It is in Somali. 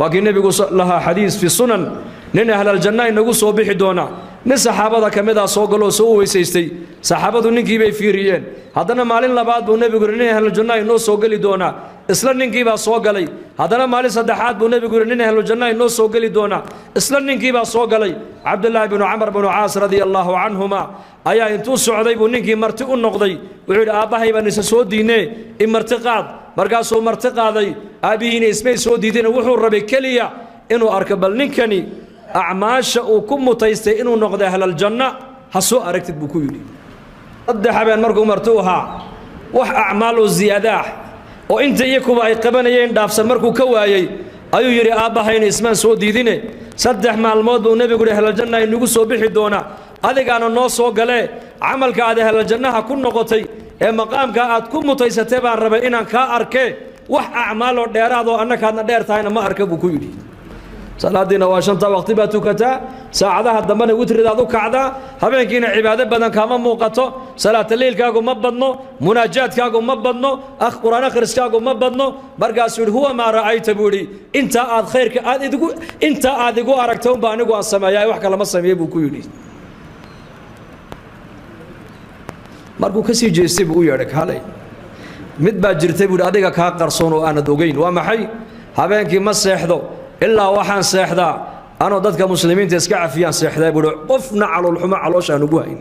Waa kii Nebigu lahaa xadiis fi sunan, nin ahlaljanna inagu soo bixi doona. Nin saxaabada ka mid ah soo galoo soo weysaystay. Saxaabadu ninkii bay fiiriyeen. Haddana maalin labaad buu Nebigu yidhi, nin ahlaljanna inoo soo geli doonaa. Isla ninkiibaa soo galay. Haddana maalin saddexaad buu Nebigu yidhi, nin ahlujanna inoo soo geli doonaa. Isla ninkiibaa soo galay. Cabdullaahi binu Camar binu Caas radia allaahu canhuma ayaa intuu socday buu ninkii marti u noqday. Wuxuu yidhi, aabbahay baan isa soo diinee, i marti qaad. Markaasuu marti qaaday. Aabbihiina ismay soo diideen. Wuxuu rabay keliya inuu arko bal ninkani acmaasha uu ku mutaystay inuu noqday ahlaljanna ha soo aragtid, buu ku yidhi. 3 habeen markuu marti u ahaa, wax acmaal oo ziyaadaah oo inta iyakuba ay qabanayeen dhaafsan markuu ka waayey, ayuu yidhi, aabbahayna ismaan soo diidine, 3 maalmood buu Nebigu yidhi ahlaljanna inagu soo bixi doonaa, adigaana noo soo galee, camalka aad ahlaljannaha ku noqotay ee maqaamka aad ku mutaysatay baan rabay inaan kaa arkee, wax acmaaloo dheeraadoo annakaadna dheer tahayna ma arka, buu ku yidhi. Salaadiina waa 5ta waqti baa tukataa, saacadaha dambena witridaad u kacdaa, habeenkiina cibaado badan kaama muuqato, salaataleylkaagu ma badno, munaajaadkaagu ma badno, qur-aan akhriskaagu ma badno. Markaasuu yidhi, huwa maa ra'ayta, buu yidhi, intaa aad khayrka aad idigu intaa aad igu aragta unba anigu aan sameeyaa, wax kalama sameeye, buu ku yidhi. Markuu ka sii jeestay buu u yeedhay, kaalay, mid baa jirtay, buu yidhi, adiga kaa qarsoon oo aanad ogeyn. Waa maxay? Habeenkii ma seexdo ilaa waxaan seexdaa anoo dadka muslimiinta iska cafiyaan seexdaa, buuhi, qofna caloolxumo caloosha aan ugu hayn.